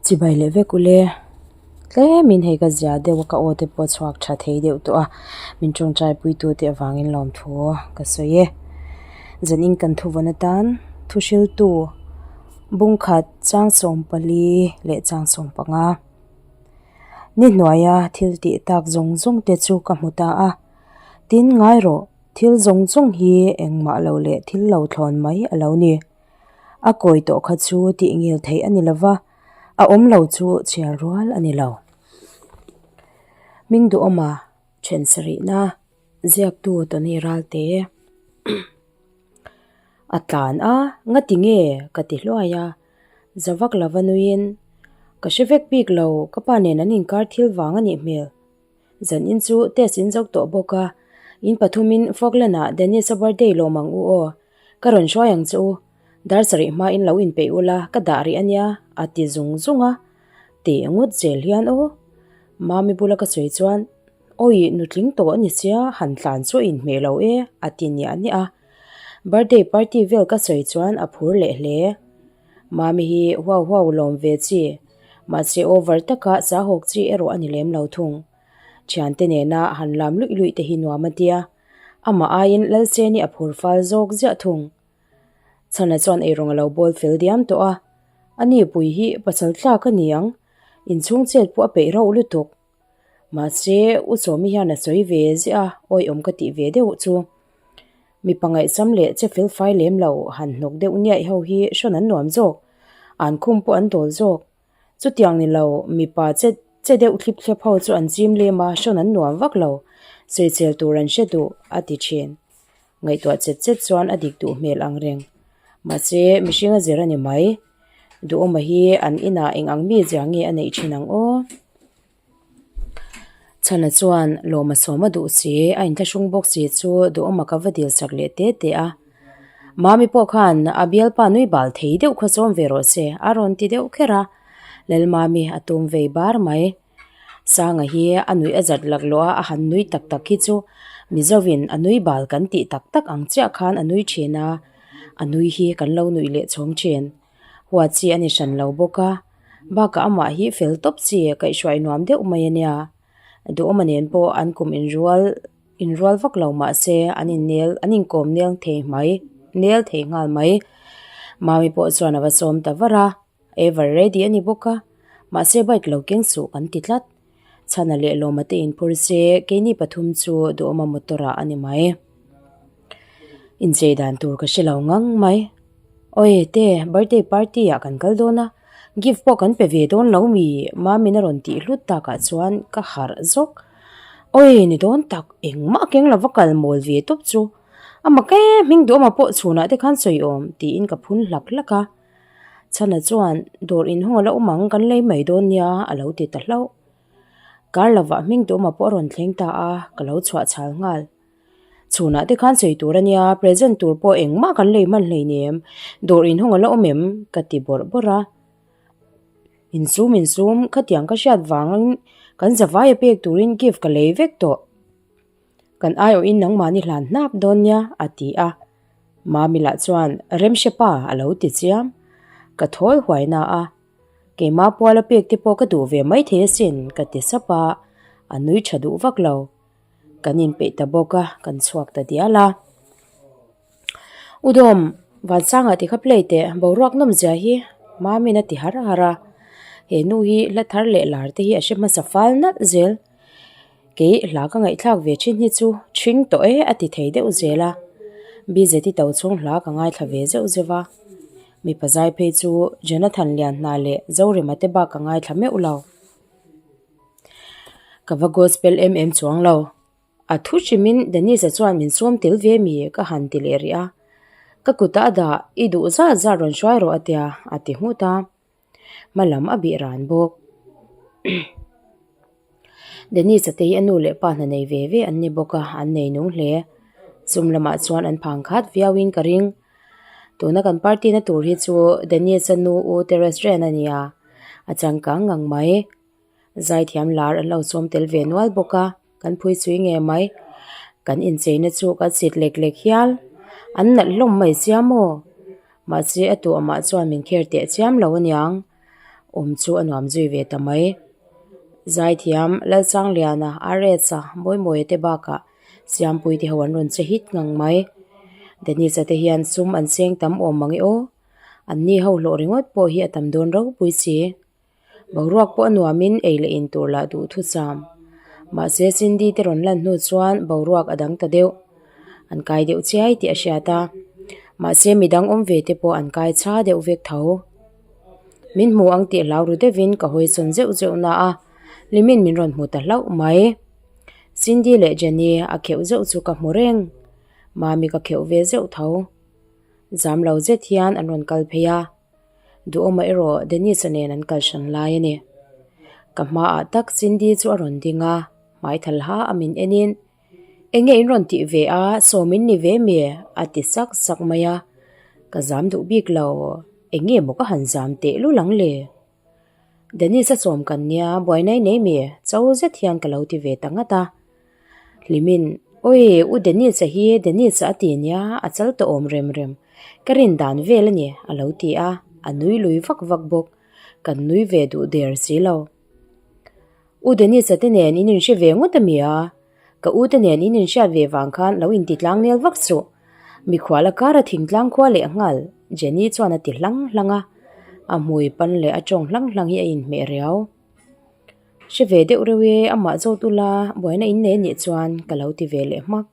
Chibai leh vek ule. Tlemin hei ka zia deuh a ka aw te pawh chhuak tha thei deuh tawh a, min tawngtai puitu te avangin lawmthu ka sawi e. Zanin kan thuvawn atan thuhriltu bungkhat chang 14 leh chang 15. Ni hnuaia thil tih tak zawng zawng te chu ka hmu ta a, tin ngai rawh thil zawng zawng hi engmah lo leh thil lo thlawn mai a lo ni. A kawi tawh kha chu tih ngil theih a ni lo va, a awm lo chu chhiar rual a ni lo. Hming duhawma then sarihna ziaktu Tony Ralte a tlan a, Ngati nge? ka ti hluai a, za vak lova nuiin, Ka hre vek bik lo, ka pa nen an inkar thil vang a nih hmel. Zanin chu test in zo tawh bawk a, in pathumin Falkland-ah Dennis-a birthday lawm ang u aw. Ka rawn hruai ang che u. Dar sarih hmain lo inpeih ula, ka dah rih a nia, a ti zung zung a. Teh ngawt zel hian aw. Mami bula ka sawi chuan, Awi, nutling tawh a ni sia, han tlan chu a inhmeh lo e, a ti niah niah a. Birthday party vel ka sawi chuan a phur leh hle. Mami hi huau huau lawm ve chi, mahse over taka sahawk chi erawh a ni lem lo thung. Thiante nena han lam luih luih te hi nuam a tia, amah aiin Lalseni a phur fal zawk ziah thung. Chhana chuan eirawng a lo bawl fel diam tawh a, a ni pui hi pasal tlak a ni ang, inchhung chet pawh a peih rauh lutuk. Mahse, U Sawmi hian a sawi ve ziah a, awihawm ka tih ve deuh chu. Mipa ngaihsam leh che fel fai lem lo han hnawk deuh niaih ho hi hrawn an nuam zawk, an khum pawh an dawl zawk. Chutiang ni lo, mipa che che deuh thlip thlep ho chu an chim lem a, hrawn an nuam vak lo, sawichel tur an hre duh, a ti thin. Ngaihtuah chet chet chuan a dik duh hmel ang reng. Mahse, mihring a zir a ni mai. Duhawma hi an inah eng ang mi zia nge a neih thin ang aw? Chhana chuan lawma sawm a duh si, a inthlahrung bawk si chu duhawma ka va dil sak leh te te a. Mami pawh khan a bialpa nui bal thei deuh kha sawm ve rawh se a rawn ti deuh kher a, Lalmami a tum vei bar mai. Sanga hi a nuih a zat laklawh a, a han nui tak tak hi chu Mizovin a nui bal kan tih tak tak ang chiah khan a nui thin a, a nui hi kan lo nuih leh chhawng thin. Huat chi a ni hran lo bawk a, bakah amah hi fel tawp chi kaihhruai nuam deuh mai a nia. Duhawma nen pawh an kum inrual inrual vak lo mah se an innel an inkawm nel thei mai nel thei nghal mai. Mami pawh chuan a va sawm ta var a, ever ready a ni bawk a, mahse bike lo keng suh kan ti tlat. Chhana leh Lawma te inphur se keini pathum chu duhawma motor ah a ni mai. Inchei dan tur ka hre lo ngang mai. Awi te, birthday party ah kan kal dawn a, gift pawh kan pe ve dawn lo mi Mamin a rawn tih hlut takah chuan ka harh zawk. Awi ni dawn tak, engmah keng lova kal mawl ve tawp chu. Amah ke hming duhawma pawh chhunah te khan sawi awm tiin ka phun hlak hlak a. Chhana chuan dawr inhawng a lo awm ang kan lei mai dawn nia a lo ti ta hlauh. Kar lovah hming duhawma pawh a rawn thleng ta a, ka lo chhuah chhal nghal. Chhunah te khan sawi tur a nia, present tur pawh engmah kan lei hman hleinem, dawr inhawng a la awm em? ka ti bawrh bawrh a. Insum insum, khatiang ka hriat vangin kan zavaia pek turin gift ka lei vek tawh. Kan aiawhin nangmahni hlan hnap dawn nia, a ti a. Mami lah chuan Remhrepa a lo ti chiam. Ka thawl huai na a, Keimah puala pek te pawh ka duh ve maithei asin, ka ti sap a, a nui tha duh vak lo. Kan inpeih ta bawk a, kan chhuak ta dial a. Udawm, Vansanga ti kha play teh, boruak nawm zia hi Mamin a ti har har a. He nu hi hla thar leh lar te hi a hre hmasa fal nalh zel. Kei hla ka ngaihthlak ve thin hi chu thring tawh e a ti thei deuh zel a. BZT to chhung hla ka ngaithla ve zeuh zeuh a. Mipa zai phei chu Jonathan Lianhna leh Zorema te bak ka ngaithla meuh lo. Ka va gospel em em chuang lo. A thu hrimin Denise-a chuan min sawm tel ve mi ka han ti leh rih a. Ka kutah a dah, i duh zat zat rawn hruai rawh a tia, a ti nghut a. Hma lam a bih ran bawk. Denise-a te hi a nu leh pa hna nei ve ve an ni bawk a, an nei nung hle. Chum lamah chuan an phang khat viauin ka ring. Tuna kan party na tur hi chu Denise-a nu u te restaurant a nia, a changkang ngang mai. Zaithiam lar an lo sawm tel ve nual bawk a, kan phui chui nge mai. Kan incheina chu kan sit lek lek hial. An nalh hlawm mai sia maw? Mahse a tuah mah chuan min kher teh chiam lo aniang. Awm chu a nuam zui ve ta mai. Zaithiam Lalsangliana, Arets-a, Mawimawia te bakah Siampui te ho an rawn che hit ngang mai. Dennis-a te hian sum an seng tam awm mang e aw. An ni ho hlawh ringawt pawh hi a tam dawn ropui si. Boruak pawh a nuamin ei leh in tur lah duh thu cham. Mahse Cindy te rawn lan hnu chuan boruak a dang ta deuh. An kai deuh chiai tih a hriat a. Mahse midang awm ve te pawh an kai cha deuh vek tho. Min hmu ang tih hlau ru deuhin ka hawi sawn zeuh zeuh na a, Limin min rawn hmu ta hlauh mai. Cindy leh Jenny a kheuh zeuh chu ka hmu reng. Mami ka kheuh ve zeuh tho. Zam lo zet hian an rawn kal phei a. Duhawma erawh Dennis-a nen an kal hran lai a ni. Ka hmaah tak Cindy chu a rawn ding a, hmai thal ha a min enin, Enge in rawn tih ve a, sawm in ni ve mi? a ti sak sak mai a. Ka zam duh bik lo, enge maw ka han zam teh lul ang le? Dennis-a sawm kan nia, buai nai nei mi? Cho zet hian ka lo ti ve ta ngat a. Hlimin, Awi, u Dennis-a hi Dennis-a a ti nia, a chal tawh awm rem rem. Ka rin dan vel a ni, a lo ti a, a nui lui vak vak bawk. Kan nui ve duh der si lo. U Dennis-a te nen in inhre ve ngawt a mi a? Ka u te nen in inhriat ve vang khan lo inti tlang nel vak suh. Mikhual a kar a thingtlang khua leh nghal, Jenny chuan a ti hlang hlang a. A hmui pan leh a tawng hlang hlang hi a inhmeh riau. Hre ve deuh reuh e, amah zawt ula buaina in nei anih chuan ka lo ti ve leh hmak.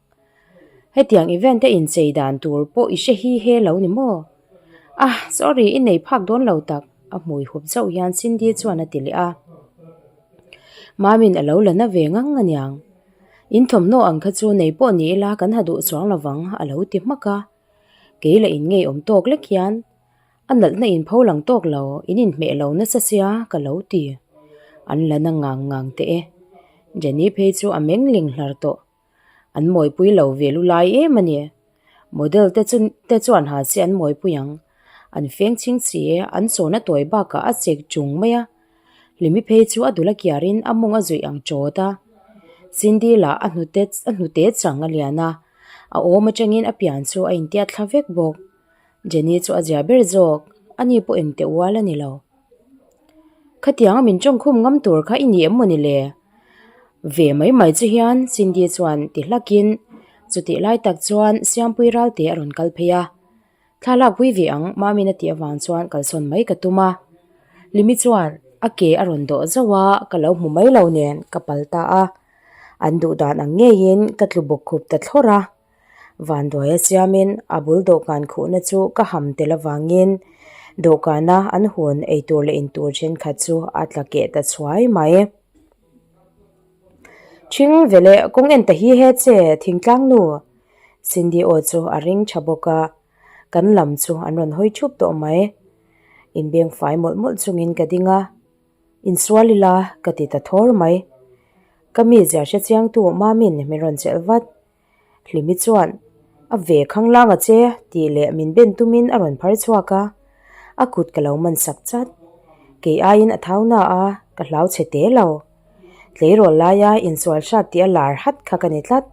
Hetiang event a inchei dan tur pawh i hre hi he lo ni maw? Ah, sorry, i nei phak dawn lo tak, a hmui hup zauh hian Cindy chuan a ti leh a. Mamin a lo la na ve ngang aniang. In thawmhnaw ang kha chu nei pawh ni ila kan ha duh chuang lovang a lo ti hmak a. Kei la in ngeiawm tawk lek hian A nalhna in pho lang tawk lo, in inhmeh lo nasa sia ka lo ti. An la na ngang ngang teh e. Jenny phei chu a meng ling hlar tawh. An mawipui lo ve lu lai em a ni. Model te chu te chuan ha se an mawipui ang. An feng chhing si e, an chawn a tawi bakah a chek chung mai a. Hlimi phei chu a dul a kiarin a mawng a zuih ang chawt a. Cindy lah a hnute a hnute chang a lian a, a awm atangin a pian chu a intiat thla vek bawk. Jenny chu a zia ber zawk, ani pawh engte ual a ni lo. Khatianga min tawngkhum ngam tur kha i ni em maw ni le? Ve mai mai chu hian Cindy chuan ti hlakin chutih lai tak chuan Siampui Ralte a rawn kal phei a. Thla lakpui ve ang Mamin a tih avang chuan kalsawn mai ka tum a. Limi chuan a ke a rawn dawh zauh a, ka lo hmu mai lo nen ka pal ta a. An duh dan ang ngeiin ka tlu bawk khup ta thlawrh a. Vanduaia siamin a bul dawhkan khuhna chu ka ham tel avangin dawhkana an hun eitur leh intur thenkhat chu a tla keh ta chhuai mai. Thing veleh kawng en ta hi he che thingtlang nu Cindy aw chu a ring tha bawk a, kan lam chu an rawn hawi thup tawh mai. Inbeng fai mawlh mawlh chungin ka ding a. Insual ila ka ti ta thawr mai. Ka mizia hre chiangtu Mamin min rawn chelh vat. Hlimi chuan, A ve khanglang a che, tih leh min ben tumin a rawn phar chhuak a. A kut ka lo man sak chat. Kei aiin a thau na a, ka hlau chhe te lo. Tleirawl laia insual hrat tih a lar hat kha ka ni tlat.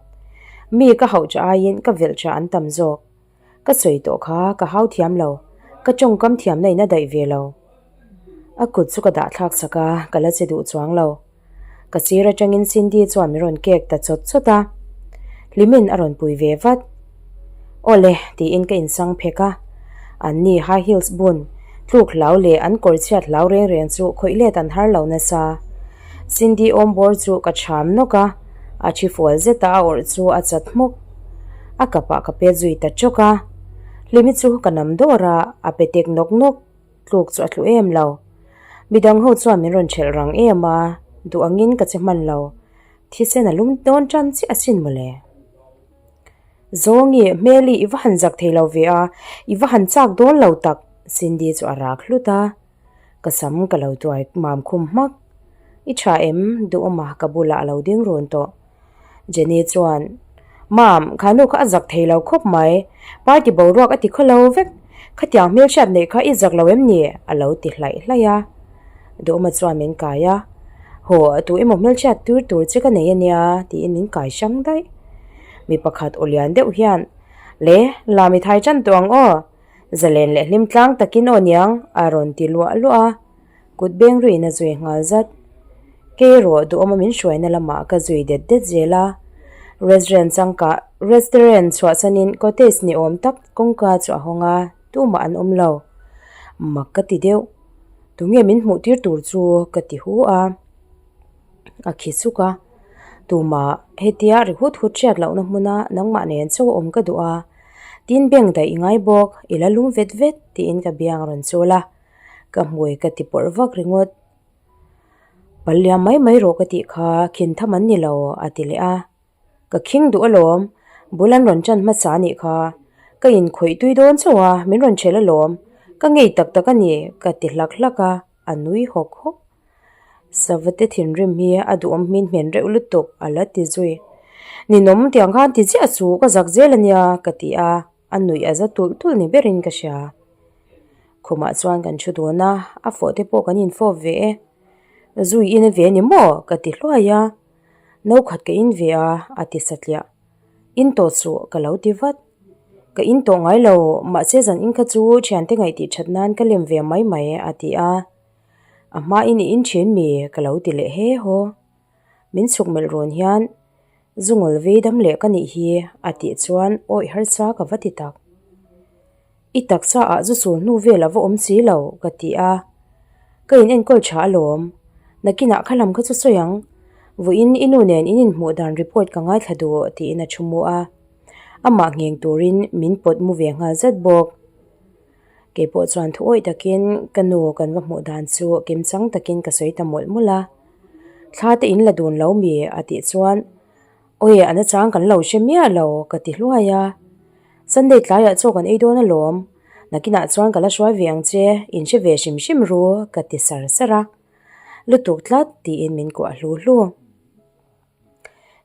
Mi ka hauh tha aiin ka velh tha an tam zawk. Ka sawi tawh kha ka hau thiam lo, ka tawngkam thiamna in a daih ve lo. A kut chu ka dah thlak sak a, ka la che duh chuang lo. Ka sir atangin Cindy chuan min rawn kek ta chawt chawt a, Hlimin a rawn pui ve vat. Awle, tiin ka insang phek a, anni high heels bun, tluk hlau leh an kawr chhiat hlau reng reng chu khawih let an har lo nasa. Cindy awm bawr chu ka cham nawk a, a thi fual zeta a awrh chu a chat hmawk. A kapah ka pet zui ta chawk a, Hlimi chu ka nam dawr a, a pe tek nawk nawk, tluk chu a tlu em lo. Midang ho chuan min rawn ṭhelh rang em a, duh angin ka che hman lo, thisen a lum dawn ṭan chiah asin mawle. Zawngi, Hmeli i va han zak thei lo ve a, i va han chak dawn lo tak, Cindy chu a rak hlut a. Ka sam ka lo tuai mam khum hmak. I tha em? Duhawma ka bulah a lo ding run tawh. Jenny chuan, Mam, kha nu kha a zak thei lo khawp mai. Party boruak a ti khaw lo vek. Khatiang hmelhriat neih kha i zak lo em ni? a lo ti hlaih hlaih a. Duhawma chuan min kai a, Haw, tu emaw hmelhriat tur tur che ka nei a nia, tiin min kai hrang daih. Mi pakhat aw lian deuh hian, Le, la mi thai tan tawh ang aw. Zalen leh hlim tlang takin aw niang a rawn ti luah luah a. Kut beng ruiin a zui nghal zat. Kei erawh duhawma min hruaina lamah ka zui det det zel a. Restaurant changkah restaurant chhuahsanin cottage ni awm tak kawngka chu a hawng a, tumah an awm lo. Mak ka ti deuh. Tunge min hmuh tir tur chu ka ti hu a. A khi suk a, Tumah hetia ri hut hut hriat lohna hmuna nangmah nen chaw awm ka duh a, tin beng daih i ngai bawk, i la lum vet vet tiin ka biang a rawn chul a, ka hmui ka ti pawrh vak ringawt. Pal liam mai mai rawh ka tih kha khin tham an ni lo a ti leh a, Ka khing duh alawm, bul an rawn ṭan hmasa a nih kha. Ka inkhawih tui dawn chauh a, min rawn ṭhelh alawm. Ka ngei tak tak a ni, ka ti hlak hlak a, a nui hawk hawk. Savate thinrim hi a duhawm hmin hmen reuh lutuk, a la ti zui. Ninawm tiang khan ti chiah chu ka zak zel a nia, ka ti a, a nuih a za tulh tulh ni berin ka hria. Khumah chuan kan thu dun a, a fawh te pawh kan infawp ve e. Zui in a ve ni maw? ka ti hluai a. No khat ka in ve a, a ti satliah. In tawh suh ka lo ti vat. Ka in tawh ngai lo, mahse zan in kha chu thiante ngaih tih that nan ka lem ve mai mai, a ti a. A hma in i in thin mi? ka lo ti leh he haw. Min chhuk melh rawn hian, Zungawl vei dam leh ka nih hi, a tih chuan awih harsa ka va ti tak. I taksa ah zu sul hnu vel a va awm si lo, ka ti a. Ka in enkawl tha alawm. Nakinah kha lam kha chu sawi ang. Vawiin i nu nen in inhmuh dan report ka ngaithla duh, tiin a thu mu a. Amah ngheng turin min pawt mu ve nghal zat bawk. Keipawh chuan thu awih takin ka nu kan va hmuh dan chu kimchang takin ka sawi ta mawlh mawlh a. Thla te in la dun lo mi? a tih chuan Awi a nachang kan lo hre miah lo ka ti hluai a. Sunday tlaiah chaw kan ei dawn alawm, nakinah chuan ka la hruai ve ang che, in hre ve hrim hrim ru ka ti sar sar a. Lutuk tlat tiin min kuah hlu hlu.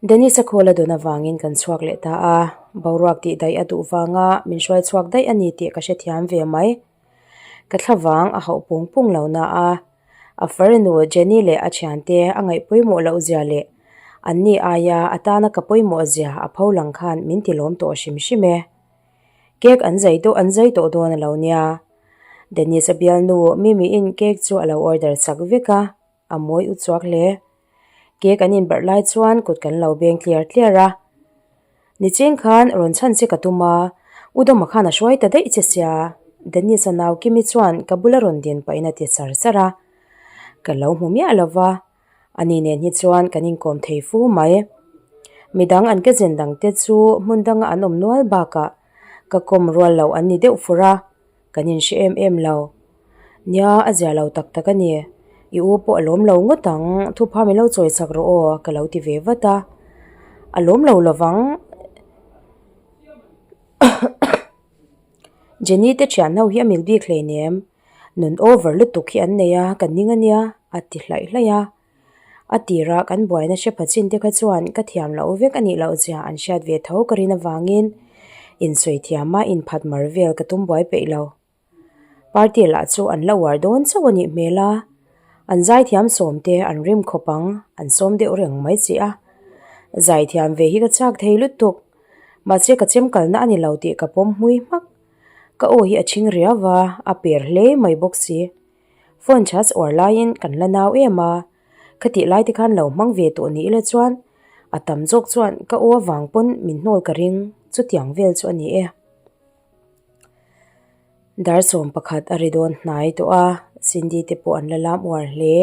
Dennis-a call a dawn avangin kan chhuak leh ta a, boruak tih daih a duh vanga min hruai chhuak daih a ni tih ka hrethiam ve mai. Ka thla vang a hauh pung pung lo na a, a farnu Jenny leh a thiante a ngaih pawimawh loh zia leh an ni aia a tana ka pawimawh zia a pho lang khan min ti lawm tawh hrim hrim e. Cake an zai deuh an zai tawh dawn a lo nia. Dennis a bialnu Mimiin cake chu a lo order chak vek a, a mawi u chuak hle. Cake an inbarh lai chuan kut kan lo beng tliar tliar a. Nicheng khan rawn chhan che ka tum a, U Dawma khan a hruai ta daih che sia, Dennis-a nau Kimi chuan ka bula rawn din pahin a ti char char a. Ka lo hmu miah lo va, ani nen hi chuan kan inkawm thei fu mai. Midang an ke zen dangte chu hmun danga an awm nual bakah ka kawm rual loh an ni deuh fur a. Kan inhre em em lo. Nia, a zia lo tak tak a ni. I u pawh a lawm lo ngawt ang, thupha min lo chawi chak rawh aw, ka lo ti ve vat a. A lawm lo lovang. Jenny te thian ho hi a mil bik hleinem. Nun over lutuk hi an nei a, ka ning a nia, a ti hlaih hlaih a. A tirah kan buaina hre pha chin te kha chuan ka thiam loh vek a nih loh zia an hriat ve tho ka rin avangin insawi thiama inphat mar vel ka tum buai peih lo. Party lah chu an la uar dawn chauh a nih hmel a, an zaithiam sawm te an rim khawp ang, an sawm deuh reng mai chi a. Zaithiam ve hi ka chak thei lutuk, mahse ka chem kalna a ni lo tih ka pawm hmui hmak. Ka aw hi a chhing riau va, a per hle mai bawk si. Phone charge uar laiin kan la nau em a, khatih lai te khan lo hmang ve tawh ni ila chuan a tam zawk chuan ka aw avang pawn min hnawl ka ring chutiang vel chu a ni e. Dar 11 a ri dawn hnai tawh a, Cindy te pawh an la lam uar hle.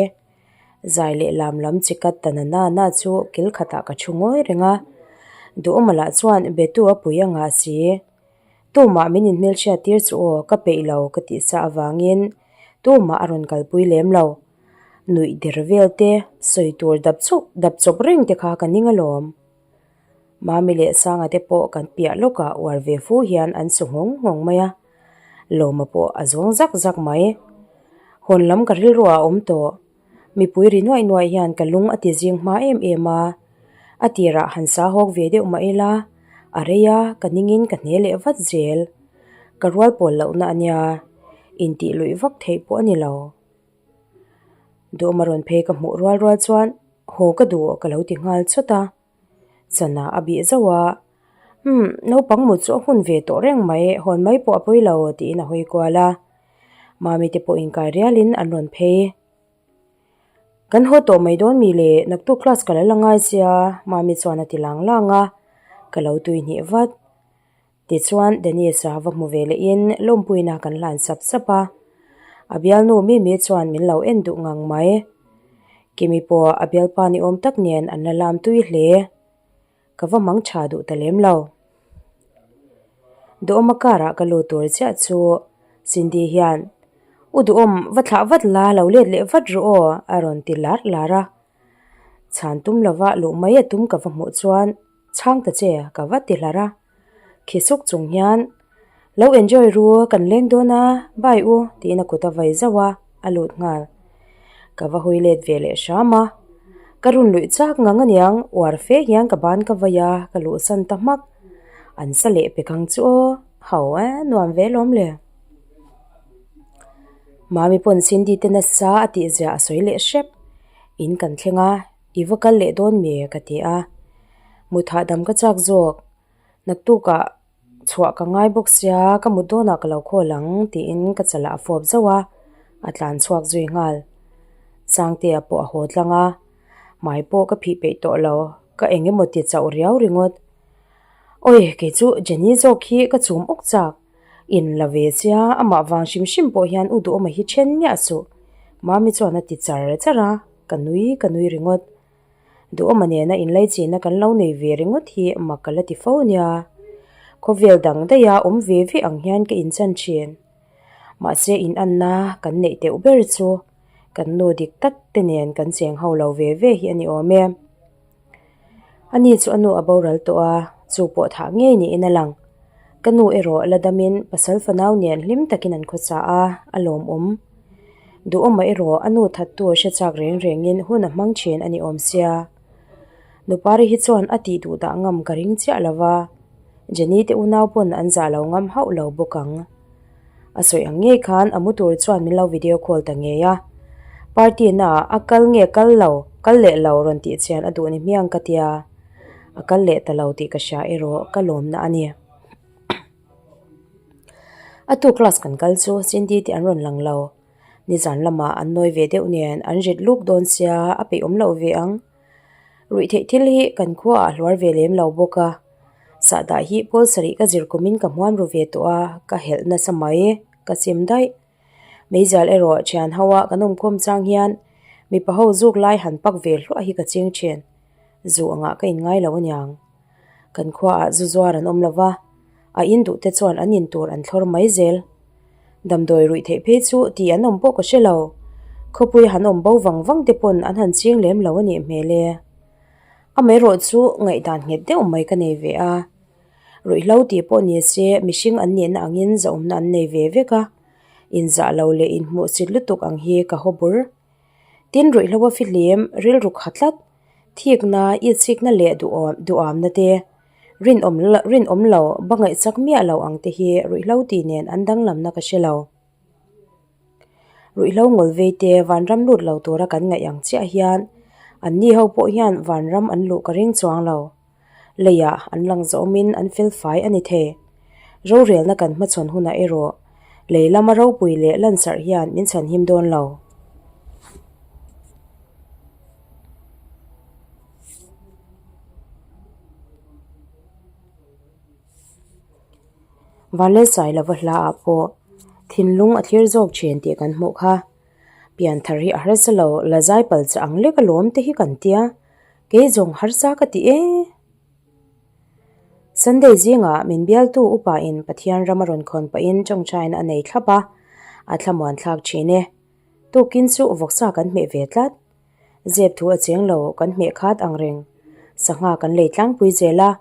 Zai leh lam lam chi kat ta na na na chu kil khatah ka thu ngawi reng a, Duhawma lah chuan betu a pui a ngah si. Tumah min inhmelhriat tir chu aw, ka peih lo ka tih sa avangin tumah a rawn kalpui lem lo. Nuih der vel te, sawi tur dap chauh dap chawp reng te kha ka ning alawm. Mami leh Sanga te pawh kan piah lawkah uar ve fu hian an su nghawng nghawng mai a, Lawma pawh a zawng zak zak mai. Hawn lam ka rilruah a awm tawh. Mipui ri nuaih nuaih hian ka lung a ti zing hma em em a, a tirah han sa hawk ve deuh mah ila, a rei a, ka ningin ka hne leh vat zel. Ka rual pawl lohna a nia, intih luih vak theih pawh a ni lo. Duhawma rawn phei ka hmuh rual rual chuan haw ka duh ka lo ti nghal chawt a, Chana a bih zauh a, Umm, naupang mut chu a hun ve tawh reng mai, hawn mai pawh a pawi lo tiin a hawi kual a. Mami te pawh inkai rialin an rawn phei. Kan haw tawh mai dawn mi le, naktuk class ka la la ngai sia, Mami chuan a ti lang lang a, ka lo tui hnih vat. Tichuan Dennis-a va hmu ve lehin lawmpuina kan hlan sap sap a, a bialnu Mimi chuan min lo en duh ngang mai. Kimi pawh a bialpa ni awm tak nen an la lam tui hle. Ka va mang tha duh ta lem lo. Duhawma car-ah ka lut tur chiah chu Cindy hian, U Duhawm, va thlah vat la, lo let leh vat rawh aw, a rawn ti lar lar a. Chhan tum lova luh mai a tum ka va hmuh chuan chhang ta che ka va ti hlar a. Khi suk chung hian, Lo enjoy ru, kan leng dawn a, bye u, tiin a kut a vai zauh a, a lut nghal. Ka va hui let ve leh hram a, ka run luih chak ngang aniang, uar fe hian ka ban ka vai a, ka luhsan ta hmak. An sa leh pek ang chu aw, ho e, nuam ve lawm le. Mami pawn Cindy te nasa a tih zia a sawi leh hrep. In kan thleng a, i va kal leh dawn mi ka ti a. Mut hahdam ka chak zawk, naktukah chhuah ka ngai bawk sia, ka mut dawnah ka lo khawl ang tiin ka chalah a fawp zauh a, a tlan chhuak zui nghal. Sangtea pawh a haw tlang a, hmai pawh ka phih peih tawh lo, ka eng emaw ti chauh riau ringawt. Awi, kei chu Jenny zawk hi ka chum awk chak. In la ve sia, amah vang hrim hrim pawh hian u duhawma hi then miah suh. Mami chuan a ti char char a, ka nui ka nui ringawt. Duhawma nena inlaichihna kan lo nei ve ringawt hi mak ka la ti fo nia. Khawvel dang daiha awm ve ve ang hian ka inchan thin. Mahse inanna kan neih teuh ber chu kan nu dik tak te nen kan cheng ho lo ve ve hi a ni awm e. Ani chu a nu a boral tawh a, chu pawh thah ngei niin a lang. Ka nu erawh la damin pasal fanau nen hlim takin an khawcha a, a lawmawm. Duhawma erawh a nu thattu a hre chak reng rengin hun a hmang thin a ni awm sia. Nupari hi chuan a tih duh dah ngam ka ring chiah lo va, Jenny te unau pawn an zah lo ngam hauh lo bawk ang. A sawi ang ngei khan a mu tur chuan min lo video call ta ngei a. Party naah a kal nge kal lo, kal leh lo rawn tih chian a duh ni hmiang ka tia. A kal leh ta lo tih ka hria erawh ka lawmna a ni. A tu class kan kal chu Cindy te an rawn lang lo. Nizan lamah an nawi ve deuh nen an rit luk dawn sia a peih awm loh ve ang. Ruih theih thil hi kan khuaah a hluar ve lem lo bawk a. Sahdah hi pawl sarih ka zir kumin ka hmuam ru ve tawh a, ka helh nasa mai, ka chim daih. Meizial erawh thian ho a kan awmkhawm chang hian mipa ho zuk lai han pak ve hluah hi ka ching thin. Zu angah ka inngai lo aniang. Kan khuaah zu zuar an awm lo va, a in duh te chuan an in tur an thlawr mai zel. Damdawi ruih theih phei chu tih an awm pawh ka hre lo. Khawpui han awm bo vang vang te pawn an han ching lem lo a nih hmel e. Amaherawh chu ngaihdan nghet deuh mai ka nei ve a. Ruihhlo tih pawh ni se mihring an nihna angin zahawmna an nei ve vek a. Inzah lo leh inhmuhsit lutuk ang hi ka haw bur. Tin ruihhlo a fihlim rilru kha tlat, thikna, itsikna leh duhawmna te, rinawm rinawm lo, ba ngaihchak miah lo ang te hi ruihhlo tih nen an danglamna ka hre lo. Ruihhlo ngawl vei te vanram lut lo tura kan ngaih ang chiah hian anni ho pawh hian vanram an luh ka ring chuang lo. Leiah an lang zawmin an fel fai a ni thei. Rorelna kan hmachhawn hunah erawh lei lama ropui leh lansarh hian min chhanhim dawn lo. Vanlalsai lova hla ah pawh thinlung a thlir zawk thin tih kan hmuh kha. Pianthar hi a harsa lo, la zai pal che ang lek alawm te hi kan tia. Kei zawng harsa ka ti e. Sunday zingah min bialtu upa in Pathian ram a rawn khawn pahin tawngtaina a nei thlap a, a thlamuan thlak thin e. Tukin chu vawksa kan hmeh ve tlat. Zep thu a cheng lo, kan hmeh khat ang reng. Sangha kan lei tlangpui zel a,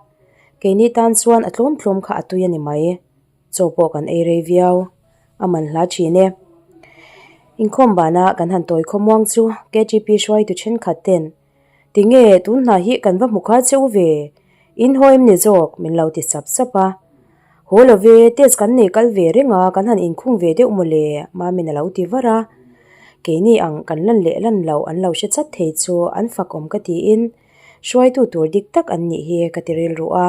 keini tan chuan a tlawm tlawm kha a tui a ni mai. Chaw pawh kan ei rei viau, a man hla thin e. Inkhawm bana kan han tawi khawmuang chu KTP hruaitu thenkhat ten, Tinge tun hna hi kan va hmu kha che u ve? In haw em ni zawk? min lo ti sap sap a. Haw lo ve, test kan nei kal ve reng a, kan han inkhung ve deuh maw le? Mamin a lo ti var a. Keini ang kan lan leh lan loh an lo hre chat thei chu an fak awm ka tiin hruaitu tur dik tak an nih hi ka ti rilru a.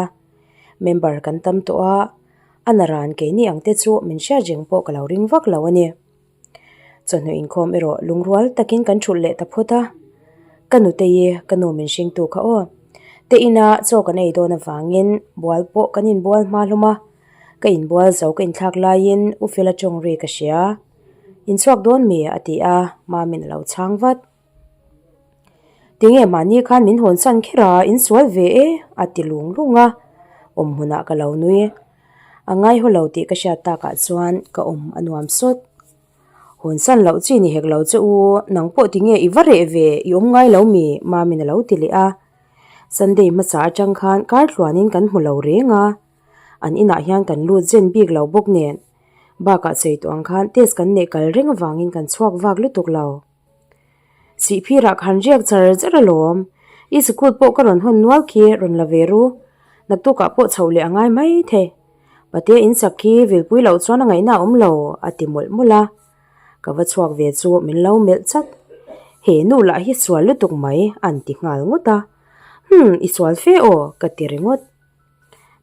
Member kan tam tawh a, a naran keini ang te chu min hriat reng pawh ka lo ring vak lo a ni. Chawhnu inkhawm erawh lungrual takin kan thulh leh ta phawt a. Ka nutei ka nu min hringtu kha aw. Te ina chaw kan ei dawn avangin bual pawh kan inbual hma hlawm a, ka inbual zo ka inthlak laiin U Fela tawng ri ka hria. Inchhuak dawn mi? a ti a, Mamin a lo chhang vat. Tinge mahni khan min hawn san kher a, insual ve e a ti lung lung a, awm hmunah ka lo nui. A ngaihaw lo tih ka hriat takah chuan ka awm a nuam sawt. Hawn san loh chi ni hek lo che u, nang pawh tinge i va reh ve, i awm ngai lo mi? Mamin a lo ti leh a. Sunday hmasa atang khan kar tluanin kan hmu lo reng a, an inah hian kan lut zen bik lo bawk nen. Bakah sawi tawh ang khan test kan neih kal reng avangin kan chhuak vak lutuk lo. Sihphirah khan riak char char alawm. I sikul pawh ka rawn hawn nual khi rawn la ve ru. Naktukah pawh chhoh leh a ngai mai thei. Patea in sak khi vilpui loh chuan a ngaihna a awm lo, a ti mawlh mawlh a. Ka va chhuak ve chu min lo melh chat. He nu lah hi sual lutuk mai, an ti nghal ngawt a. Hum, i sual fe aw, ka ti ringawt.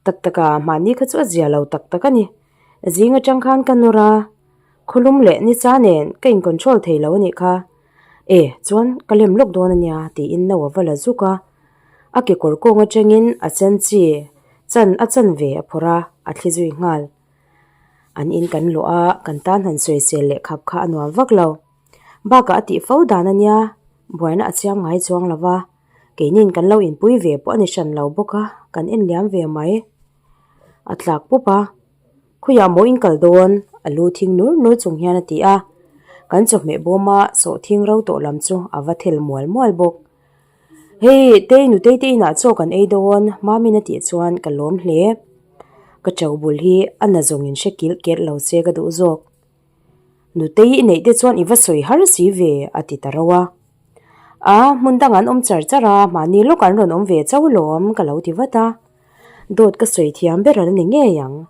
Tak tak a, mahni kha chu a zia lo tak tak a ni. Zing atang khan ka nawr a. Khawlum leh ni cha nen ka in control thei lo a nih kha. E, chuan ka lem lawk dawn a nia tiin no a va la zuk a. A kekawr kawng atangin a chan chi chan a chan ve a phawrh a, a thli zui nghal. An in kan luah a, kan tan han sawisel leh khap kha a nuam vak lo. Bakah a tih fo dan a nia, buaina a chiam ngai chuang lo va, keinin kan lo inpui ve pawh a ni hran lo bawk a, kan en liam ve mai. A tlak pup a. Khawiah maw in kal dawn? A lu thing nur nur chung hian a ti a. Kan chawhmeh bawma sawhthing ro tawh lam chu a va thel mual mual bawk. Hei, Tei nutei te inah chaw kan ei dawn, Mamin a tih chuan ka lawm hle. Ka cho bul hi a na zawng in hre kilh kelh lo se ka duh zawk. Nutei i neih te chuan i va sawi har si ve, a ti ta ro a. A, hmun dang an awm char char a, mahni lawk an rawn awm ve chauh alawm, ka lo ti vat a. Dawt ka sawi thiam ber ala ni ngei ang.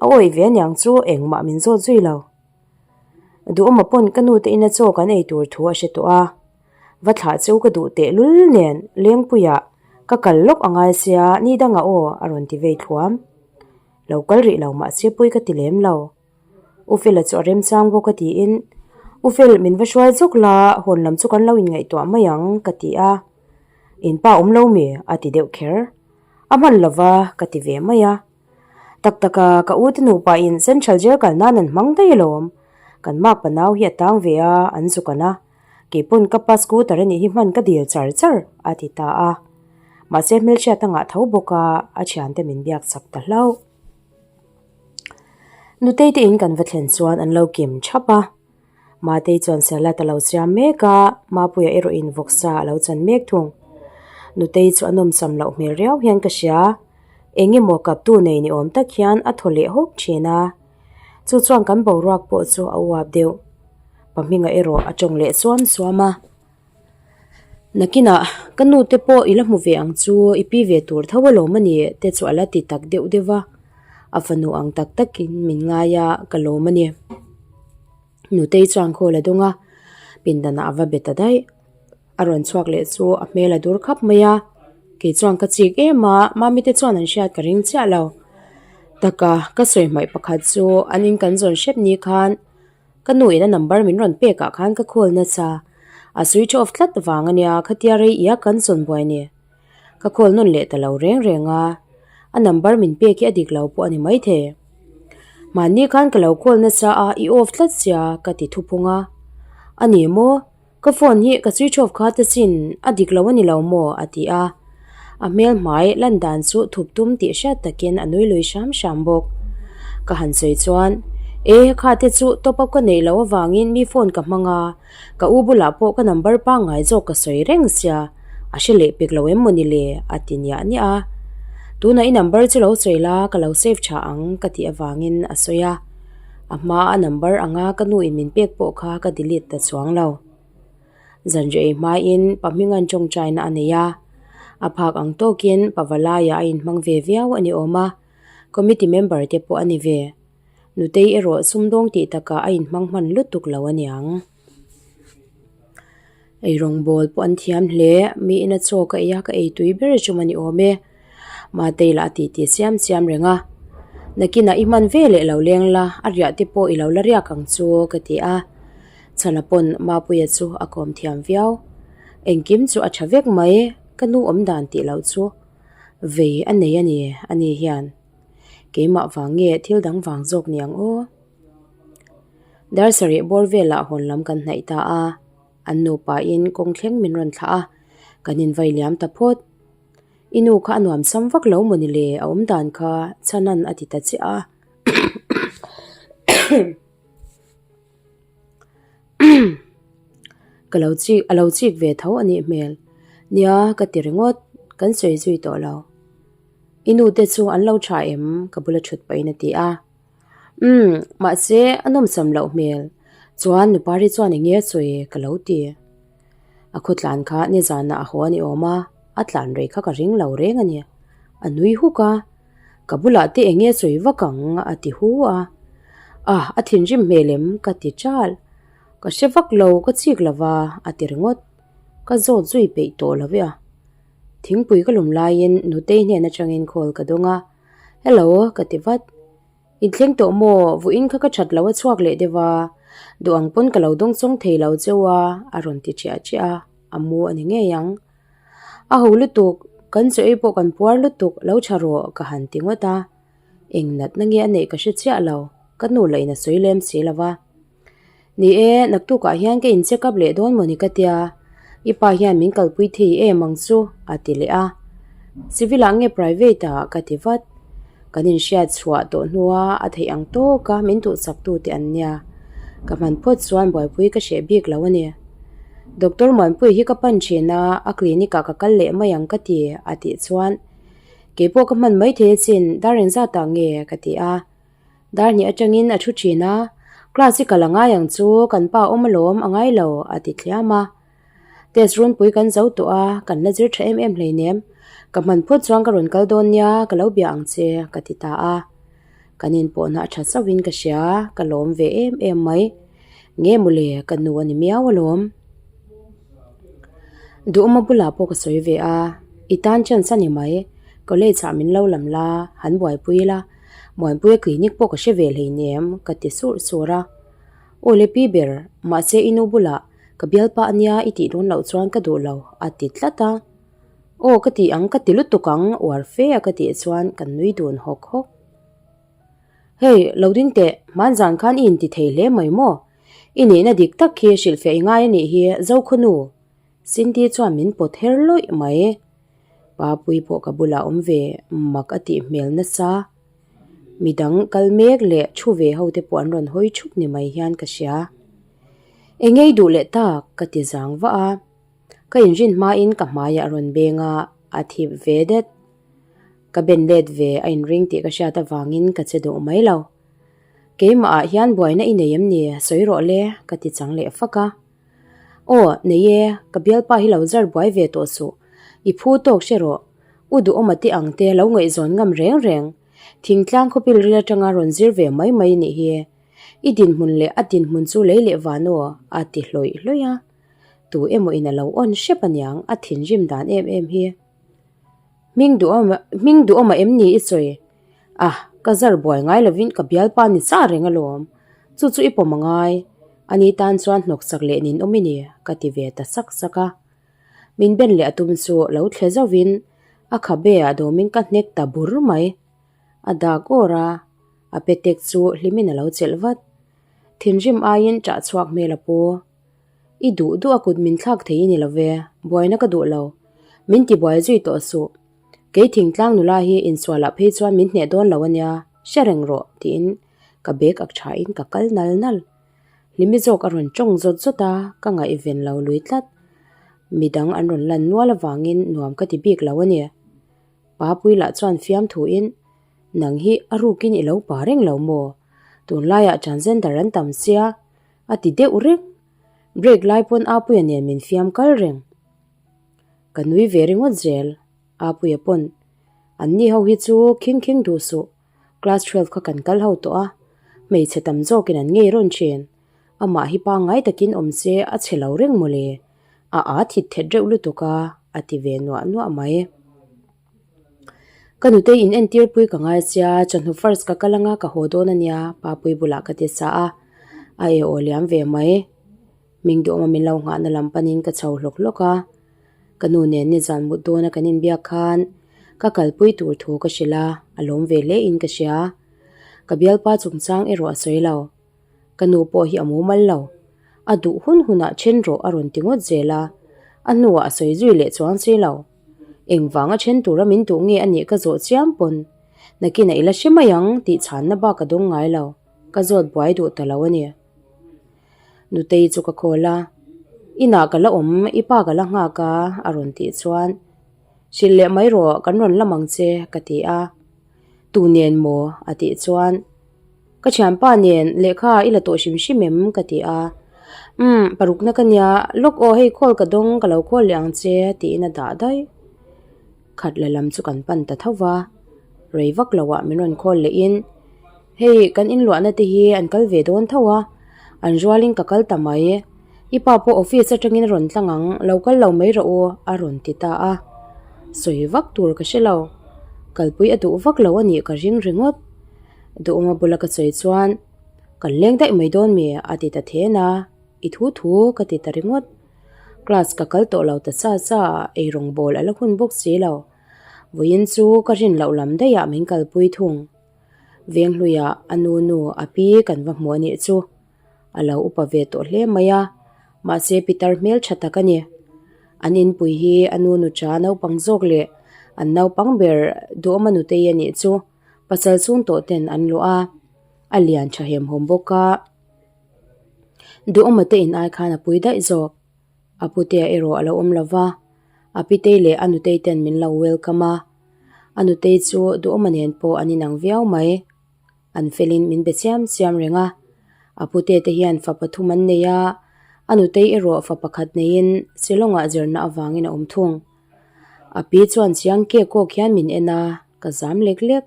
A awih ve aniang chu engmah min zawt zui lo. Duhawma pawn ka nu te ina chaw kan ei tur thu a hre tawh a. Va thlah cheu ka duh teh lul nen Lengpuiah ka kal lawk a ngai sia ni dangah aw a rawn ti vei thluam. Lo kal rih lo mahse pui ka ti lem lo. U Fela chu a remchang bawk a tiin, U Fel, min va hruai zawk la, hawn lam chu kan lo inngaihtuah mai ang, ka ti a. In pa awm lo mi? a ti deuh kher. A hman lo va, ka ti ve mai a. Tak tak a, ka u te nupa in Central Jail kal nan an hmang daih alawm. Kan makpa nau hi a tang ve a, an zuk an a. Keipawn ka pa scooter a nih hi hman ka dil char char, a ti ta a. Mahse hmelhriat a ngah tho bawk a, a thiante min biak chak ta hlauh. Nutei te in kan va thlen chuan an lo kim thap a, Matei chuan salad a lo siam mek a, Mapuia erawh in vawksa a lo chan mek thung. Nutei chu a nawmsam loh hmel riau hian ka hria, eng emaw kaptu nei ni awm tak hian a thaw leh hawk thin a, chu chuan kan boruak pawh chu a uap deuh. Pahminga erawh a tawng leh suam suam a. Nakinah ka nu te pawh i la hmu ve ang chu i pi ve tur tho alawm a ni te chu a la ti tak deuh deuh va, a fanu ang tak takin min ngai a ka lawm a ni. Nutei chuan khawl a dawng a, pindanah a va be ta daih. A rawn chhuak leh chu a hmel a dur khap mai a, kei chuan ka chik em a, mami te chuan an hriat ka ring chiah lo. Taka ka sawi hmaih pakhat chu an in kan zawn hrep ni khan. Ka nu in a number min rawn pek ah khan ka call nasa. A switch off tlat vang ania khatia rei ia kan sawn buai ni. Ka call nawn leh ta lo reng reng a. A number min pek hi a dik lo pawh a ni maithei. Mahni khan ka lo call nasa a i off tlat sia ka ti thuphung a. A ni maw? Ka phone hi ka switch off kha ta chin a dik lo a ni lo maw? a ti a. A hmel hmai lan dan chu thup tum tih hriat takin a nui lui hram hram bawk. Ka han sawi chuan, E, kha te chu top up ka neih loh avangin mi phone ka hmang a, ka u bulah pawh ka number pangngai zawk ka sawi reng sia, a hre leh pek lo em maw ni le? a ti niah niah a. Tunah i number chu lo sawi la, ka lo save tha ang ka tih avangin a sawi a. A hma a number anga ka nu in min pek pawh kha ka delete ta chuang lo. Zanriah ei hmain pa hminga'n tawngtaina a nei a, a phak ang tawkin pa Valaiah a inhmang ve viau a ni awm a, committee member te pawh a ni ve. Nutei erawh sumdawng tih takah a inhmang hman lutuk lo a niang. Eirawngbawl pawh an thiam hle, miin a chaw ka ei a, ka ei tui ber chum a ni awm e. Matei lah a titi siam siam reng a, Nakinah i hman ve leh lo leng la, a riah te pawh i lo la riak ang chu ka ti a. Chhana pawn Mapuia chu a kawm thiam viau. Engkim chu a tha vek mai, ka nu awm dan tih loh chu vei a nei a ni, a ni hian. Keimah vang nge thil dang vang zawk ni ang aw? Dar sarih bawr velah hawn lam kan hnaih ta a, an nupa in kawng thleng min rawn thlah a, kan invai liam ta phawt. I nu kha a nuam sam vak lo maw ni le, a awm dan kha Chhanan a ti ta chiah a. Ka lo chik, a lo chik ve tho a nih hmel. Nia, ka ti ringawt, kan sawi zui tawh lo. I nu te chu an lo tha em? Ka bula thut pahin a ti a. Umm, mahse a nawmsam loh hmel. Chuan Nupari chuan eng nge a sawi ka lo ti. A khawtlan kha nizanah a haw a ni awm a, a tlan rei kha ka ring lo reng a ni. A nui huk a, Ka bulah te eng nge sawi vak ang a ti hu a. Ah, a thinrim hmel em? Ka ti chal. Ka hre vak lo, ka chik lo va a ti ringawt. Ka zawt zui peih tawh lo e a. Thingpui ka lum laiin Nutei hnen atangin call ka dawng a. Hello ka ti vat. Inthleng tawh maw? Vuiin kha ka that lo a chhuak leh deuh a. Duh ang pawn ka lo dawng chawng thei lo cheu a, a rawn ti chiah chiah a, a mu a ni ngei ang. A ho lutuk, kan chaw ei pawh kan puar lutuk, lo tha rawh ka han ti ngawt a. Eng natna nge a neih ka hre chiah lo, ka nu lah in a sawi lem si lo va. Ni e, naktukah hian ka in check up leh dawn mawni ka tia, i pa hian min kalpui thei em ang chu a ti leh a. Civil ah nge private ah ka ti vat. Kan inhriat chhuah tawh hnua a theih ang tawk a min duhsak tu te an nia. Ka hman phawt chuan buaipui ka hreh bik lo a ni. Doctor Muanpui hi ka pan thin a, a clinic ah ka kal leh mai ang ka ti a tih chuan keipawh ka hman mai thei achin dar engzat ah nge ka ti a. Dar hnih atangin a thu thin a, Class hi kal a ngai ang chu, kan pa awm alawm a ngai lo a ti thliam a. Test runpui kan zo tawh a, kan la zir tha em em hleinem. Ka hman phawt chuan ka rawn kal dawn nia, ka lo bia ang che ka ti ta a. Kan inpawhna a tha chauhin ka hria, ka lawm ve em em mai. Nge mawle, ka nu a ni miau alawm. Duhawma bulah pawh ka sawi ve a, I tan chance a ni mai, college ah min lo lam la, han buaipui ila. Muanpuia clinic pawh ka hre ve hleinem ka ti surh surh a. Aw le pi ber, mahse i nu bulah ka bialpa ania i tih dawn loh chuan ka duh lo a ti tlat a. Aw ka ti ang ka ti lutuk ang uar fe a ka tih chuan kan nui dun hawk hawk. Hei, lo ding teh, hmanzan khan i inti thei hle mai maw? I nihna dik tak khi hrilhfiah i ngai a nih hi Zokhawnu. Cindy chuan min pawt her lawih mai. Papui pawh ka bulah awm ve mak a tih hmel nasa. Midang kal mek leh thu ve ho te pawh an rawn hawi thup ni mai hian ka hria. Eng ngei duh leh tak ka ti zang vah a. Ka inrin hmain ka hmaiah a rawn beng a, a thip ve det. Ka ben let ve a inring tih ka hriat avangin ka che duh mai lo. Keimahah hian buaina i nei em ni? Sawi rawh le ka ti chang leh fak a. Aw, nei e, ka bialpa hi lo zar buai ve tawh suh. I phu tawk hre rawh. U duhawma te ang te lo ngaihzawn ngam reng reng. Thingtlang khawpil ril atanga rawn zir ve mai mai nih hi. I dinhmun leh a dinhmun chu lei leh van aw, a ti hlawih hlawih a. Tu emaw in a lo awn hrep aniang a thinrim dan em em hi. Hming duhawma, hming duhawma em ni i sawi? Ah, ka zar buai ngai lovin ka bialpa ni sa reng alawm. Chu chu i pawm a ngai. Ani tan chuan hnawksak leh nin awm i ni, ka ti ve ta sak sak a. Min ben leh a tum chu lo thle zauhin a khabe ah dawmin ka hnek ta bur mai. A dak awr a, a petek chu hlimin a lo chelh vat. Thinrim aiin ṭah chhuak hmel a pu. I duh duh a kut min thlak thei i ni lo ve, buaina ka duh lo. Min ti buai zui tawh suh. Kei thingtlang nula hi insualah phei chuan min hneh dawn lo a nia, hre reng rawh, tiin ka bag ak thain ka kal nal nal. Hlimi zawk a rawn tawng zawt zawt a, ka ngaihven lo lui tlat. Midang an rawn lan nual avangin nuam ka ti bik lo a ni. Papui lah chuan fiamthuin, Nang hi a rukin i lo pa reng lo maw? Tunlaiah transgender an tam sia, a ti deuh reng. Break lai pawn Apuia nen min fiam kal reng. Ka nui ve ringawt zel, Apuia pawn, Anni ho hi chu khing khing duh suh, class 12 kha kan kal ho tawh a, hmeichhe tam zawkin an ngei rawn thin. Amah hi pangngai takin awm se a chhe lo reng mawle, a aa thit thet reuh lutuk a, a ti ve nuah nuah mai. Ka nutei in entir pui ka ngai sia, chawhnu first ka kal anga ka haw dawn ania, Papui bulah ka ti sa a, a e aw liam ve mai. Hmingduhawma min lo nghahna lam panin ka chho hlawk hlawk a. Ka nu nen nizan mut dawna kan inbiak khan ka kalpui tur thu ka hrilh a, a lawm ve hle in ka hria. Ka bialpa chungchang erawh a sawi lo. Ka nu pawh hi a mumal lo. A duh hun hunah then rawh a rawn ti ngawt zel a, a hnuah a sawi zui leh chuang si lo. Engvanga then tura min duh nge a nih ka zawh chiam pawn nakinah i la hre mai ang tih chhanna bak a dawng ngai lo. Ka zawt buai duh ta lo a ni. Nutei chu ka call a, Inah ka la awm, i pa ka la nghak a, a rawn tih chuan, Hrilh leh mai rawh, kan rawn lam ang che, ka ti a. Tu nen maw? a tih chuan, Ka thianpa nen lehkha i la tawh hrim hrim em? ka ti a. Umm, parukna ka nia, lawk aw hei call ka dawng, ka lo call leh ang che, tiin a dah daih. Khat la lam chu kan pan ta tho va, rei vak loah min rawn call lehin, Hei, kan inluahna te hi an kal ve dawn tho a, an rualin ka kal ta mai. I pa pawh office atangin a rawn tlang ang, lo kal lo mai rawh u, a rawn ti ta a. Sawi vak tur ka hre lo. Kalpui a duh vak lo a nih ka ring ringawt. Duhawma bula ka sawi chuan, Kan leng daih mai dawn mi? a ti ta then a, I thu thu ka ti ta ringawt. Class ka kal tawh lo ta sa sa a, eirawng bawl a la hun bawk si lo. Vawiin chu ka rin loh lam daihah min kalpui thung. Venghluiah a nu nu a pi kan va hmu a nih chu. A lo upa ve tawh hle mai a, mahse pitar hmel tha tak a ni. An inpui hi a nu nu cha naupang zawk leh an naupang ber Duhawma nutei a nih chu pasal chhung tawh ten an luah a, a lian tha hemhawm bawk a. Duhawma te in ai khan a pui daih zawk. A putea erawh a lo awm lo va, a pitei leh a nutei ten min lo welcome a. A nutei chu Duhawma nen pawh an inang viau mai. An felin min be chiam chiam reng a. A pute te hian fa pathum an nei a, a nutei erawh fa pakhat neiin Shillong-ah zirna avangin a awm thung. A pi chuan chiang kek kawk hian min en a, ka zam lek lek.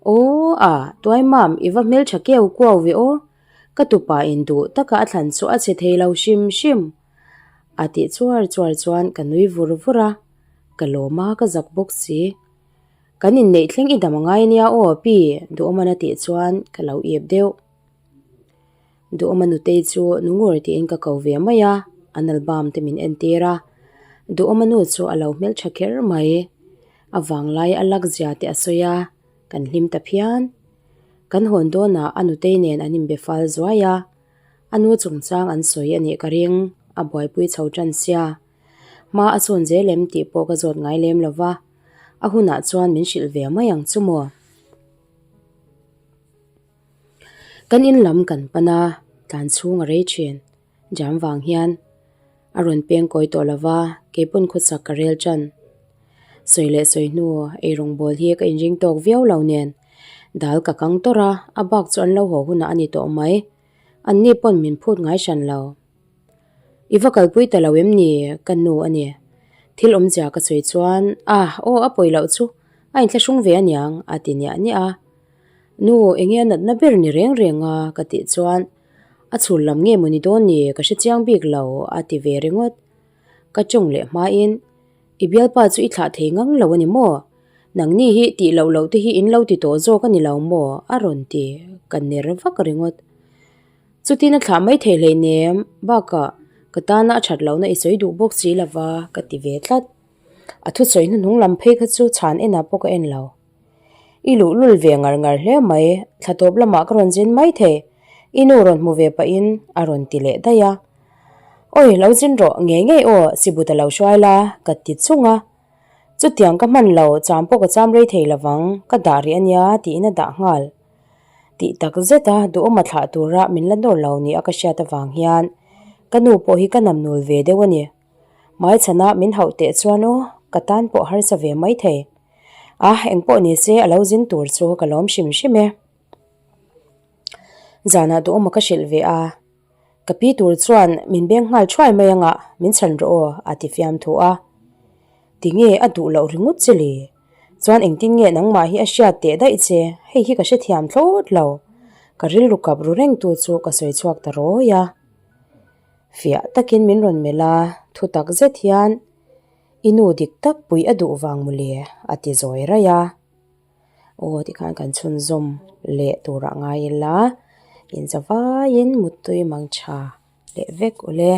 Aw a, Tuaimam, i va hmeltha keu kuau ve aw. Ka tupa in duh taka a thlan chu a che thei lo hrim hrim. A tih chuar chuar chuan ka nui vur vur a, ka lawm a ka zak bawk si. Kan inneih thleng i dam a ngai ania aw pi Duhawman a tih chuan ka lo ip deuh. Duhawma nutei chu nungur tiin ka ko ve mai a, an album te min entir a. Duhawma nu chu a lo hmeltha kher mai. A vanglai a lak zia te a sawi a, kan hlim ta phian. Kan hawn dawnah a nutei nen an inbe fal zuai a, a nu chungchang an sawi a nih ka ring, a buaipui chho tan sia. Hma a sawn zel em tih pawh ka zawt ngai lem lo va, a hunah chuan min hrilh ve mai ang chu maw. Kan in lam kan pan a, tlan chhung a rei thin. Jam vang hian a rawn peng kawi tawh lo va, keipawn khawchak ka rel tan. Sawi leh sawi hnu eirawng bawl hi ka inring tawk viau lo nen dal ka kang tawrh a, a bak chu an lo haw hunah a ni tawh mai. Anni pawn min phut ngai hran lo. I va kalpui ta lo em ni? Ka nu a ni. Thil awmzia ka sawi chuan, Ah, aw a pawi loh chu, a inthlahrung ve aniang, a ti niah niah a. Nu, enge a natna ber ni reng reng a? ka tih chuan, A chhul lam nge maw ni dawn ni? Ka hre chiang bik lo, a ti ve ringawt. Ka tawng leh hmain, I bialpa chu i thlah thei ngang lo a ni maw? Nangni hi tih loh loh te hi in lo ti tawh zawk a ni lo maw? a rawn ti. Ka ner vak ringawt. Chutin a thlah mai thei hleinem, bakah ka tana a that lohna i sawi duh bawk si lova ka ti ve tlat. A thusawi hnuhnung lam phei kha chu chhan enah pawh ka en lo. I luhlul ve ngar ngar hle mai, thla tawp lamah ka rawn zin mai thei, i nu rawn hmu ve pahin a rawn ti leh daih a. Awi, lo zin rawh, ngei ngei aw, Sibuta lo hruai la, ka ti chung a. Chutiang ka hman lo, cham pawh ka cham rei thei lovang, ka dah rih ania tiin a dah nghal. Tih tak zet a, duhawma thlah tura min la nawr lo ni a ka hriat avang hian ka nu pawh hi ka nam nul ve deuh a ni. Hmaichhana min hauh teh chuan aw, ka tan pawh harsa ve mai thei. A, engpawh ni se a lo zin tur chu ka lawm hrim hrim e. Zanah duhawma ka hrilh ve a, Ka pi tur chuan min beng nghal thuai mai anga min chhan rawh aw a ti fiam thu a. Tinge a duh loh ringawt che le? Chuan engtin nge nangmah hi a hriat teh daih che, hei hi ka hrethiam thlawt lo. Ka rilru kap ru reng tu chu ka sawi chhuak ta rawi a. Fiah takin min rawn melh a, thu tak zet hian i nu dik tak pui a duh vang mawle a ti zawi raih a. Aw tikhan kan chhunzawm leh turah ngai ila inzavaiin muttui mang tha. Leh vek ule.